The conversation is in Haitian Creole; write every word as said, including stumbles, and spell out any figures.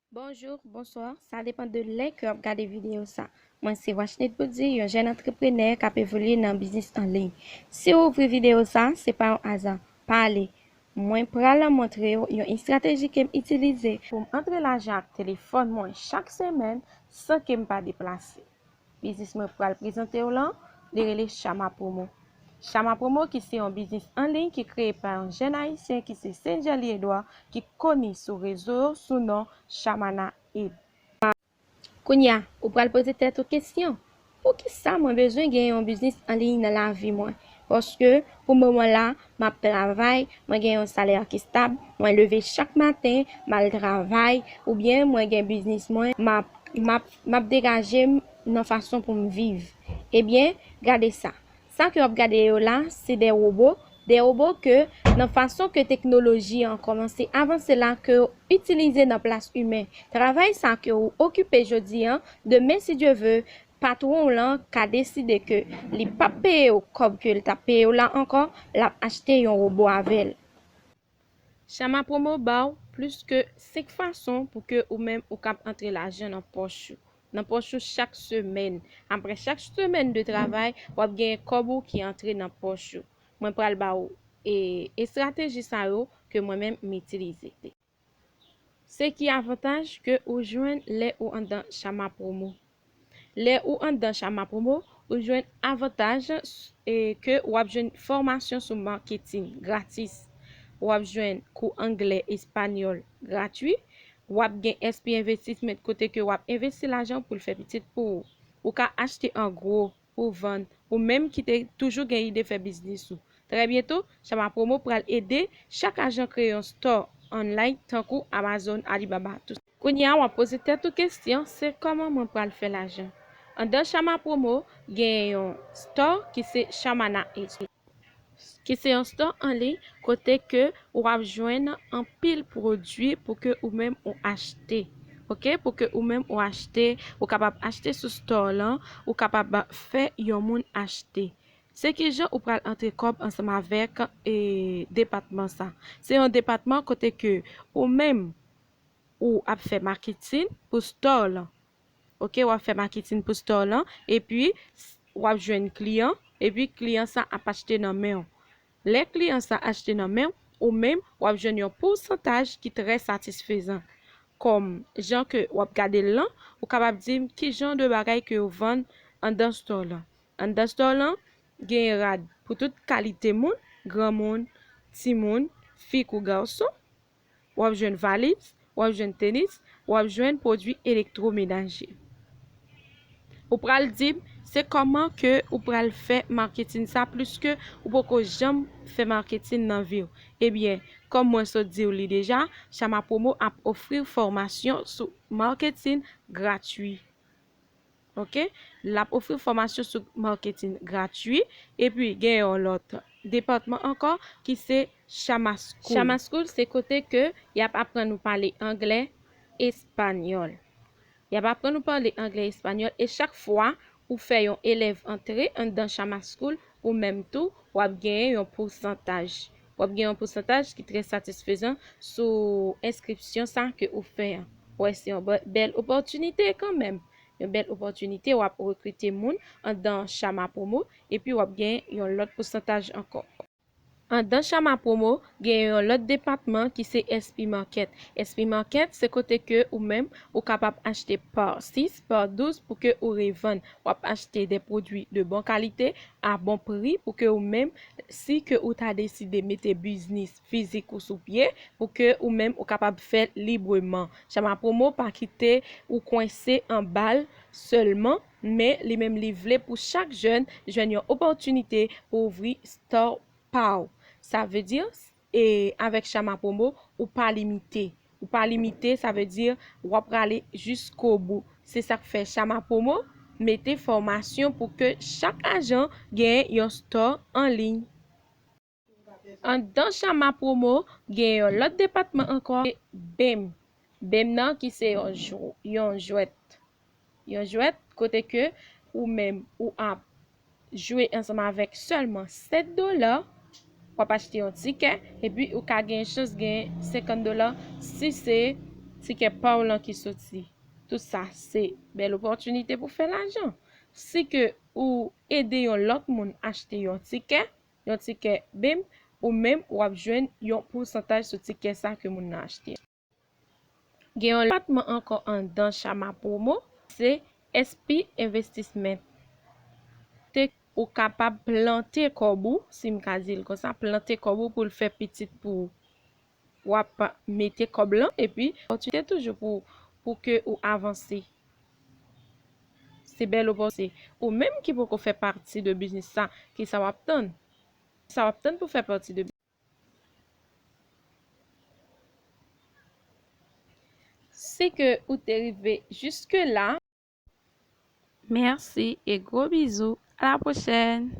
Bonjou, bonswa, sa depann de lè ke w ap gade videyo sa. Mwen se Washnet Boudy, yon jèn antreprenè k ap evolye nan biznis an liy. Si w ouvri videyo sa, se pa yon aza. Pa ale. Mwen pral montre w yon estrateji ke m itilize pou m antre lajan ak telefòn mwen chak semèn san ke m pa deplase. Biznis mwen pral prezante w lan, li rele Chama Promo. Chama Promo ki se yon biznis an liy ki kreye pa yon jèn ayisyen ki se Saint Jerly Edouard ki koni sou rezo yo sou non Chamana Ed. Kounye a, ou pral poze tèt ou kesyon, poukisa mwen bezwen gen yon biznis an liy nan lavi mwen? Paske pou moman la, m ap travay, mwen gen yon salè ki stab, mwen leve chak maten, m al travay, oubyen mwen gen biznis mwen, m ap, m ap, m ap degaje m nan fason pou m viv. Ebyen, gade sa. Sa ke w ap gade yo la, se de wobo, de wobo ke nan fason ke teknoloji an kòmanse avanse la, ke yo itilize nan plas imen. Travay sa ke w okipe jodi an, demen, si Dye ve, patwon w lan ka deside ke li p ap peye w kòb ke l t ap peye w la ankò, l ap achte yon wobo avè l. Chama Promo ba w plis ke senk fason pou ke ou menm ou kab antre lajan nan pòch ou. Nan pòch ou chak semèn. Apre chak semèn de travay, w ap genyen kòb ou ki antre nan pòch ou. Mwen pral ba w e estrateji sa yo ke mwen menm m itilize. Se ki avantaj ke ou jwenn lè ou anndan Chama Promo? Lè ou anndan Chama Promo, ou jwenn avantaj e ke w ap jwenn fòmasyon sou maketin gratis. W ap jwenn kou anglè, espanyòl gratwi. W ap gen S P Investment kote ke w ap envesti lajan pou l fè pitit pou ou. Ou ka achte an gwo pou vann, ou menm ki te toujou gen ide fè biznis ou. Trè byento, Chama Promo pral ede chak ajan kreye yon store online tankou Amazon, Alibaba, tout. Kounye a, w ap poze tèt ou kesyon, se kòman mwen pral fè lajan? Anndan Chama Promo, gen yon store ki se Chamana Ed, ki se yon store an liy kote ke w ap jwenn anpil pwodui pou ke ou menm ou achte. Oke, pou ke ou menm ou achte, ou kapab achte sou store lan, ou kapab fè yon moun achte. Se kijan ou pral antre kòb ansanm avèk e depatman sa? Se yon depatman kote ke ou menm ou ap fè maketin pou store lan. Oke, w ap fè maketin pou store lan, epi w ap jwenn kliyan, epi kliyan sa ap achte nan men w. Lè kliyan sa achte nan men w, ou menm w ap jwenn yon pousantaj ki trè satisfezan. Kòm jan ke w ap gade l lan, ou kapab di m kijan de bagay ke yo vann anndan store lan. Anndan store lan, genyen rad pou tout kalite moun, granmoun, timoun, fi kou gason. W ap jwenn valiz, w ap jwenn tenis, w ap jwenn pwodui elektwomenaje. Ou pral di m, se kòman ke ou pral fè maketin sa, pliske ou poko janm fè maketin nan vi w? Ebyen, kòm mwen sot di w li deja, Chama Promo ap ofri fòmasyon sou maketin gratwi. Oke? L ap ofri fòmasyon sou maketin gratwi. Epi, gen yon lòt depatman ankò ki se Chama School. Chama School, se kote ke y ap aprann ou pale anglè, espanyòl. Y ap aprann ou pale anglè, espanyòl, e chak fwa ou fè yon elèv antre anndan Chama School, ou menm tou, w ap genyen yon pousantaj. W ap gen yon pousantaj ki trè satisfezan sou enskripsyon sa ke ou fè an. Ou wè, se yon bè-, bèl opòtinite kanmenm. Yon bèl opòtinite, w ap rekrite moun anndan Chama Promo, epi w ap gen yon lòt pousantaj ankò. Anndan Chama Promo, gen yon lòt depatman ki se S P Market. S P Market, se kote ke ou menm, ou kapab achte pa sis, pa douz pou ke ou revann. W ap achte de pwodui de bon kalite, a bon pri, pou ke ou menm, si ke ou ta deside mete biznis fizik ou sou pye, pou ke ou menm ou kapab fè l libreman. Chama Promo pa kite ou kwense anba l sèlman, men li menm li vle pou chak jèn jwenn yon opòtinite pou ouvri store pa w. Sa vle di, e avèk Chama Promo, ou pa limite. Ou pa limite, sa vle di, w ap prale jiskobou. Se sa k fè Chama Promo mete fòmasyon pou ke chak ajan gen yon store an liy. Anndan Chama Promo, gen yon lòt depatman ankò, se bem. Bem nan ki se yon jw-, yon jwèt. Yon jwèt kote ke ou menm ou ap jwe ansanm avèk sèlman sèt dola, w ap achte yon tikè, epi ou ka gen chans gen senkant dola si se Tikè pa w lan ki soti. Tout sa, se bèl opòtinite pou fè lajan. Si ke ou ede yon lòt moun achte yon tikè, yon tikè bim, ou menm w ap jwenn yon pousantaj sou tikè sa ke moun nan achte. Gen yon depatman ankò anndan Chama Promo, se S P Investissement. Te ou kapab plante kòb ou, si m ka di l konsa, plante kòb ou pou l fè pitit pou ou. W ap mete kòb lan, epi opòtinite toujou pou, pou ke ou avanse. Se bèl opòtinite. Ou menm ki poko fè pati de biznis sa, ki sa w ap tann? Sa w ap tann pou fè pati de biznis? Si ke ou te rive jiske la, mèsi e gwo bizou. A la pwochèn!